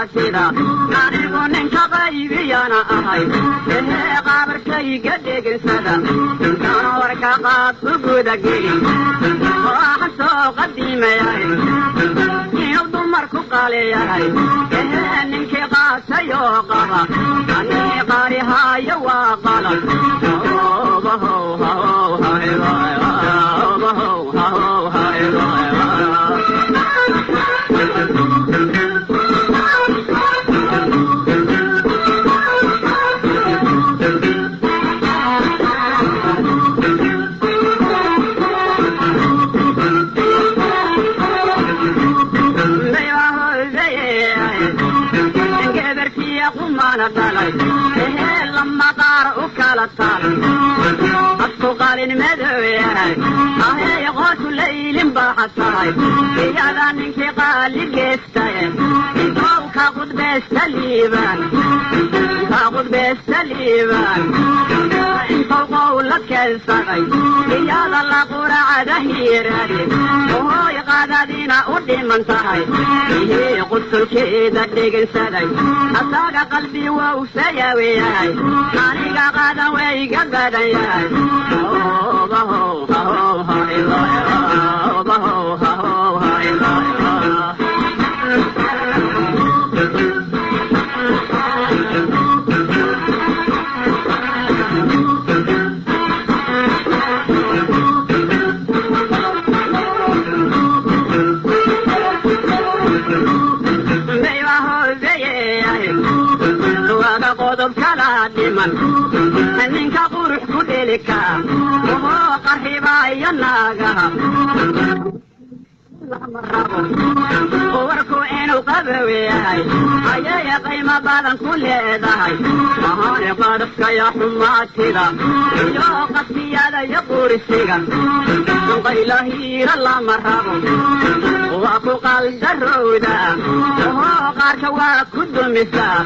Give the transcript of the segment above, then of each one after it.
Anigu ninka qaybiyana ahay ehee qaabarkayga dhegaysada intaana warka qaad ku gudagelin waxaan soo qadiimayahay inuu dumar ku qaaliyahay ehee ninkii qaatayoo qaba anii qaarihaayo waa qalad. Lama qaar u kala taal afku qalin madow yahay ahey qootu laylin baaxa tahay iyada ninkii qaali geestaye intou ka qudbaysta liibaan ka qudbaysta liibaan intou qowla keensaday iyada la quracada hiiraade ohoy qaadadina u dhiman tahay ihii qudsulkeeda dhegaysaday asaga qalbi wow sayaweyahay aniga qaadan wayga badan yahay. Qodob kala dhiman ninka qurux ku dheli kara ohoo qarxibaayo naagaha warku inuu qabow yahay ayay qiimo badan ku leedahay mahane qadhafkaya xumaatida iyo qasiyada iyo qurisiga qaylahiira lama rabo waa ku qaldarowda ohoo qaarka waa ku dumisaa.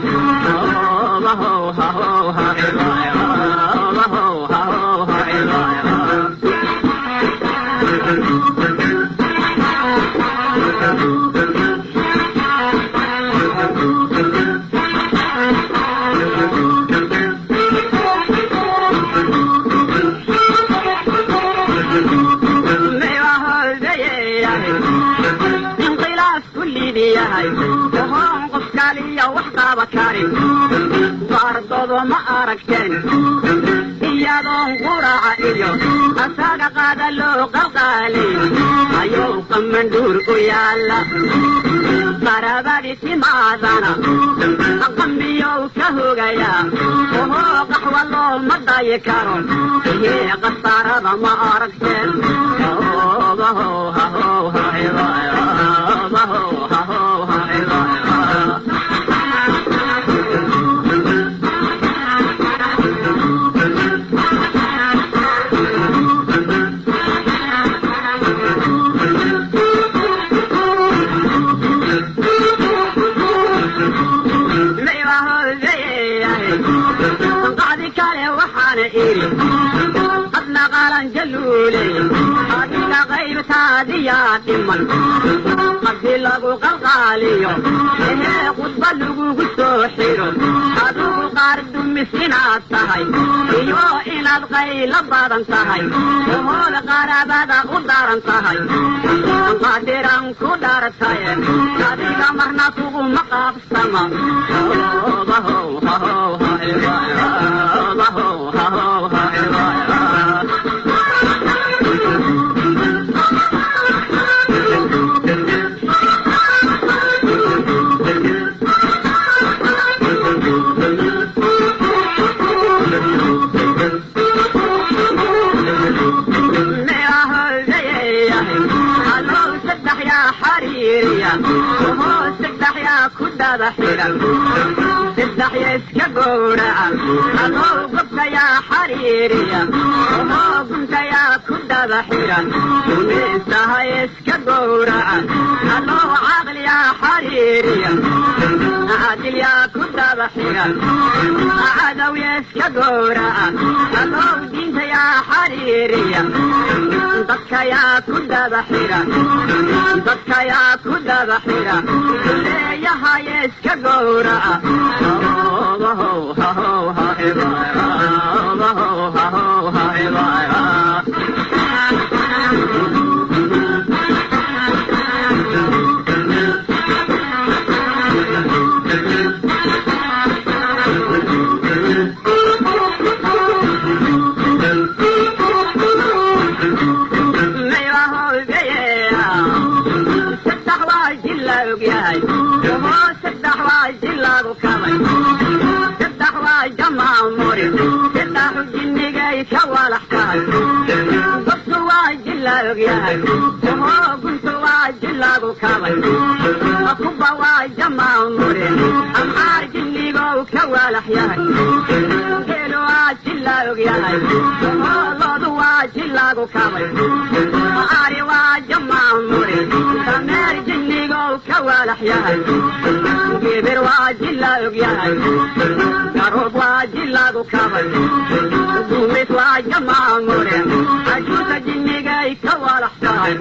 Ohoon qof kaliya wax qaba karin baardoodo ma aragteen iyadoon quraaca iyo asaga qaada loo qalqaalay ayuu qamandhuur u yaalla qaraabadii timaadana qambiyow ka hogayaa ohoo qaxwa looma dayi karo ihii khasaarada ma aragteen. Qacdi kale waxaana idhi adna qalan jaluuley adiga qaybtaadiyaa dhiman qabdi lagu qalqaaliyo ehee khudba lagugu soo xiro adigu qaar dumis inaad tahay iyo inaad qaylo badan tahay ohood qaraabada u daran tahay qaadiran ku dhaartaye adiga marna kuguma qaabsama. Xariiriya ohoo saddex yaa ku daba xiran. Saddex iska gowraca, allow gobtayaa xariiriya, ohoo guntayaa ku daba xiran. Gumaystaha iska gowraca, allow caqliyaa xariiriya, cadilyaa ku daba xiran. Cadawya iska gowraca, allow diintayaa xariiriya, dadkayaa ku daba xiran, dadkayaa ku daba xiran. Leeyahaya iska gowraca. Saddex waa jilaog yahay, saddex waa jilaagu kabay, saddex waa jamaamuri, saddexu jinnigay ka walax tahay. Gobtu waa jilaog yahay, guntu waa jilaagu kabay, kuba waa jamaamuri, amxaar jinnigow ka walax yahay. Geelu waa jilaog yahay, loodu waa jilaagu kabay, ari waa jamaamuri, dameer jinnigow ka walax yahay. Gibir waa jilaog yahay, garoob waa jilaagu kabay, gumis waa jamaamure, ajuusa jinnigay ka walax tahay.